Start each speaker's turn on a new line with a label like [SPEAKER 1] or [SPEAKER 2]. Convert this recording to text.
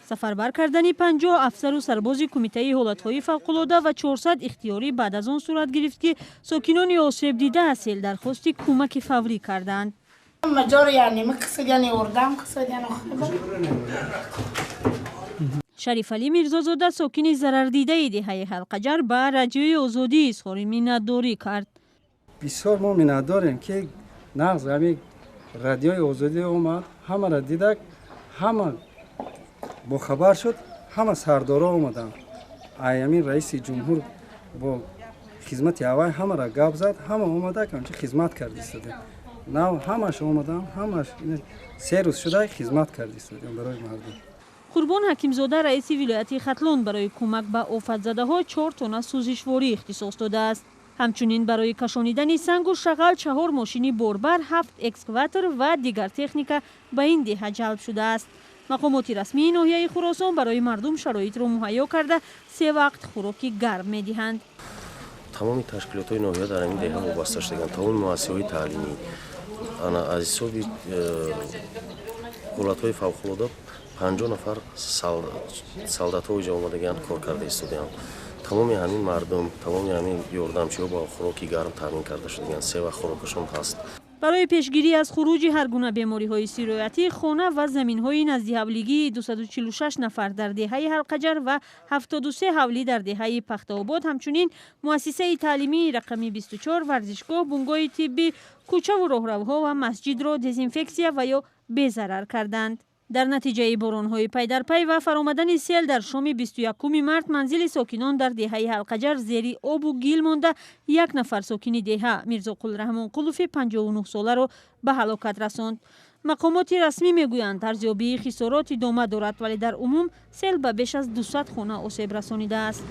[SPEAKER 1] Сафарбар кардани 50 афсару сарбози Кумитаи ҳолатҳои фавқулода ва 400 ихтиёрӣ баъд аз он сурат гирифт, ки сокинони осебдида аз сел дархости кӯмаки фаврӣ карданд.
[SPEAKER 2] Маҷор яъне қисад, яъне ёрдам қисад, яъне.
[SPEAKER 1] Шарифалӣ Мирзозода, сокини зарардидаи деҳаи Ҳалқаҷар, ба Радиои Озодӣ изҳори миннатдорӣ кард.
[SPEAKER 3] Бисёр мо миннатдорем, ки нағз ҳамин Радиои Озодӣ омад, ҳамаро дидак, ҳама бохабар шуд, ҳама сардоро омаданд. Ай ҳамин раиси ҷумҳур бо хизмати аввал ҳамаро гап зад, ҳама омада, ҳамчи хизмат кардистодем. Нав ҳамаш омадан, ҳамаш 3 рӯз шуда, хизмат кардистодем барои мардум.
[SPEAKER 1] Қурбон Ҳакимзода, раиси вилояти Хатлон, барои кӯмак ба офатзадаҳо 4 тонна сӯзишворӣ ихтисос додааст. Ҳамчунин барои кашонидани сангу шағал чаҳор мошини борбар, ҳафт экскаватор ва дигар техника ба ин деҳа ҷалб шудааст. Мақомоти расмии ноҳияи Хуросон барои мардум шароитро муҳайё карда, се вақт хӯроки гарм медиҳанд.
[SPEAKER 4] Тамоми ташкилотҳои ноҳия дар ҳамин деҳа вобаста шудаганд, тамоми муассисаҳои таълимӣ. Ана аз ҳисоби ҳолатҳои фавқулода 50 нафар солдатҳо иҷо омадагианд, кор карда истодаанд. Тамоми ҳамин мардум, тамоми ҳамин ёрдамчиҳо бо хӯроки гарм таъмин карда шудагианд, се вақт хӯрокашон ҳаст.
[SPEAKER 1] Барои пешгирӣ аз хуруҷи ҳар гуна бемориҳои сироятӣ, хона ва заминҳои наздиҳавлигии 246 нафар дар деҳаи Ҳалқаҷар ва 73 ҳавлӣ дар деҳаи Пахтаобод, ҳамчунин муассисаи таълимии рақами 24, варзишгоҳ, бунгоҳи тиббӣ, кӯчаву роҳравҳо ва масҷидро дезинфексия ва ё безарар карданд. Дар натиҷаи боронҳои пайдарпай ва фаромадани сел дар шоми 21 март манзили сокинон дар деҳаи Ҳалқаҷар зери обу гил монда, як нафар сокини деҳа, Мирзоқул Раҳмонқулови 59 соларо ба ҳалокат расонд. Мақомоти расмӣ мегӯянд, арзёбии хисорот идома дорад, вале дар умум сел ба беш аз 200 хона осеб расонидааст.